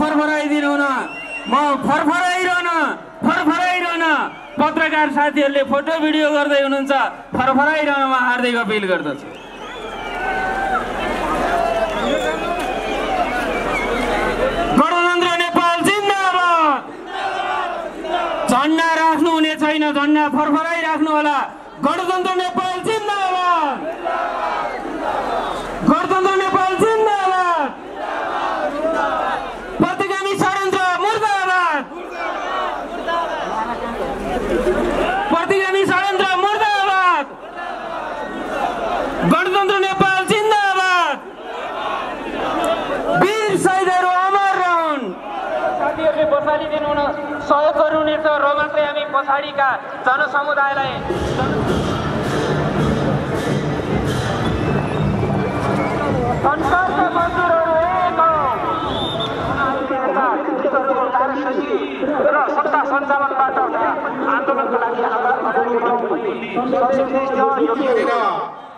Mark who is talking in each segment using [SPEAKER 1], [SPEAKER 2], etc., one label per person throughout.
[SPEAKER 1] फरफराइदिनु न म फरफराइरहन पत्रकार साथीहरूले फोटो भिडियो गर्दै हुनुहुन्छ फरफराइरहन म हार्दिक अपिल गर्दछु। गणतन्त्र नेपाल जिन्दाबाद। झन्डा राख्नु हुने छैन, झन्डा फरफराइ राख्नु होला। गणतन्त्र नेपाल जिन्दाबाद। गणतन्त्र नेपाल जिन्दाबाद। प्रतिगामी षड्यन्त्र मुर्दाबाद। प्रतिगामी षड्यन्त्र मुर्दाबाद। गणतन्त्र नेपाल जिन्दाबाद। वीर शहीदहरू अमर रहन्। साथीहरूले बसालिदिनु हुन सहयोग गर्नुहुनेछ र मात्रै हामी पछाडिका जनसमुदायलाई संसारका मजदुरहरू एक हौ। र सत्ता सञ्चालनबाट आन्दोलनको लागि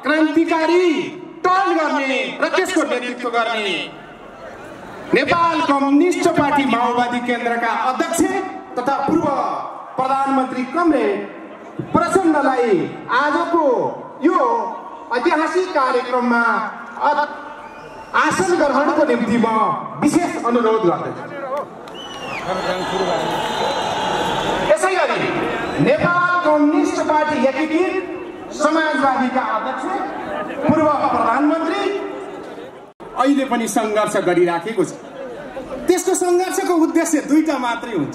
[SPEAKER 2] क्रान्तिकारी टर्न गर्ने र त्यसको नेतृत्व गर्ने नेपाल कम्युनिस्ट पार्टी माओवादी केन्द्रका अध्यक्ष तथा पूर्व प्रधानमन्त्री कमरेड प्रचण्डलाई आजको यो ऐतिहासिक कार्यक्रममा आसन ग्रहणको निम्ति म विशेष अनुरोध गर्दछु। यसै गरी नेपाल कम्युनिस्ट पार्टी एकीकृत समाजवादीका अध्यक्ष पूर्व प्रधानमन्त्री अहिले पनि सङ्घर्ष गरिराखेको छ। त्यसको सङ्घर्षको उद्देश्य दुईटा मात्रै हुन्छ।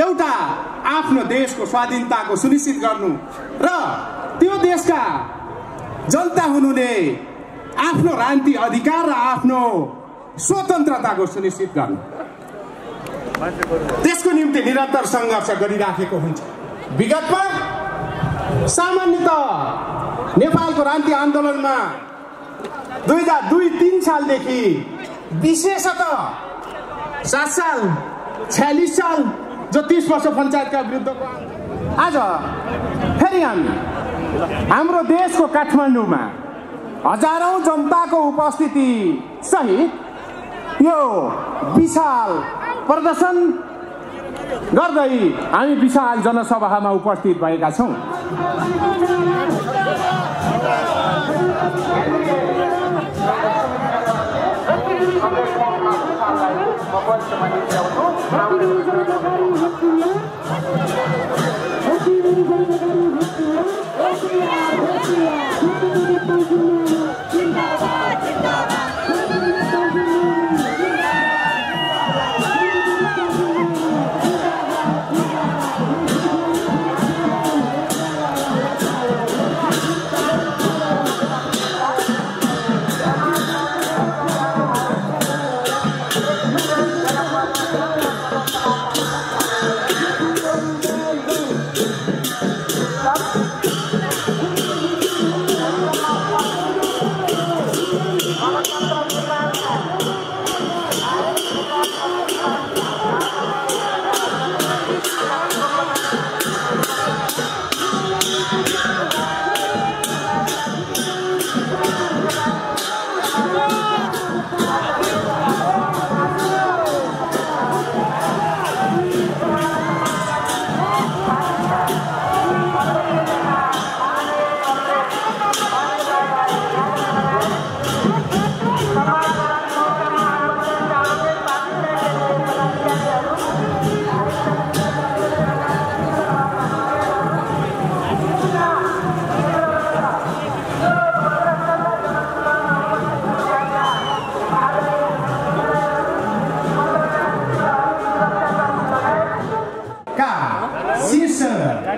[SPEAKER 2] एउटा आफ्नो देशको स्वाधीनताको सुनिश्चित गर्नु र त्यो देशका जनता हुनुले आफ्नो राजनीति अधिकार र आफ्नो स्वतन्त्रताको सुनिश्चित गर्नु, त्यसको निम्ति निरन्तर सङ्घर्ष गरिराखेको हुन्छ। विगतमा सामान्यतः नेपालको राजनीति आन्दोलनमा 2002-03 सालदेखि विशेषतः 7 साल 46 साल जो 30 वर्ष पञ्चायतका विरुद्धको आज फेरि हाम्रो देशको काठमाडौँमा हजारौं जनताको उपस्थिति सहित यो विशाल प्रदर्शन गर्दै हामी विशाल जनसभामा उपस्थित भएका छौं।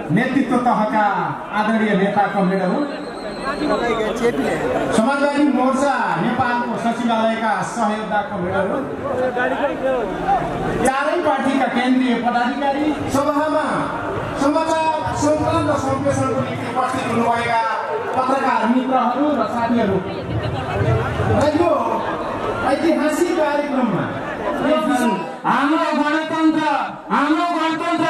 [SPEAKER 2] नेतृत्व तहका आदरणीय नेता कमरेडहरू, समाजवादी मोर्चा नेपालको सचिवालयका सहयोगदा कमरेडहरू, चारै पार्टीका केन्द्रीय पदाधिकारी, सभामा समाचार सञ्चालन र सम्प्रेषणको निम्ति उपस्थित हुनुभएका पत्रकार मित्रहरू र साथीहरू, यो ऐतिहासिक कार्यक्रममा हाम्रो गणतन्त्र